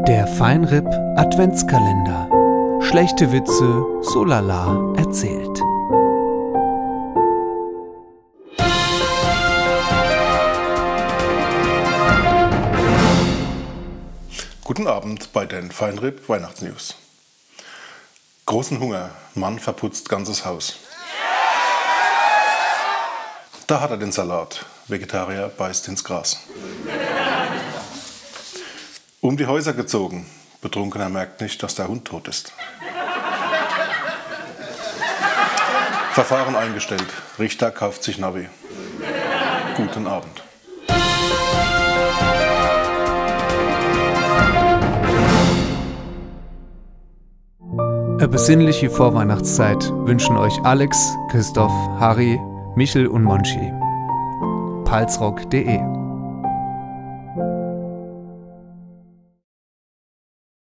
Der Feinripp Adventskalender. Schlechte Witze, so lala erzählt. Guten Abend bei den Feinripp Weihnachtsnews. Großen Hunger, Mann verputzt ganzes Haus. Da hat er den Salat, Vegetarier beißt ins Gras. Um die Häuser gezogen, Betrunkener merkt nicht, dass der Hund tot ist. Verfahren eingestellt, Richter kauft sich Navi. Guten Abend. Eine besinnliche Vorweihnachtszeit wünschen euch Alex, Christoph, Harry, Michel und Monchi. palzrock.de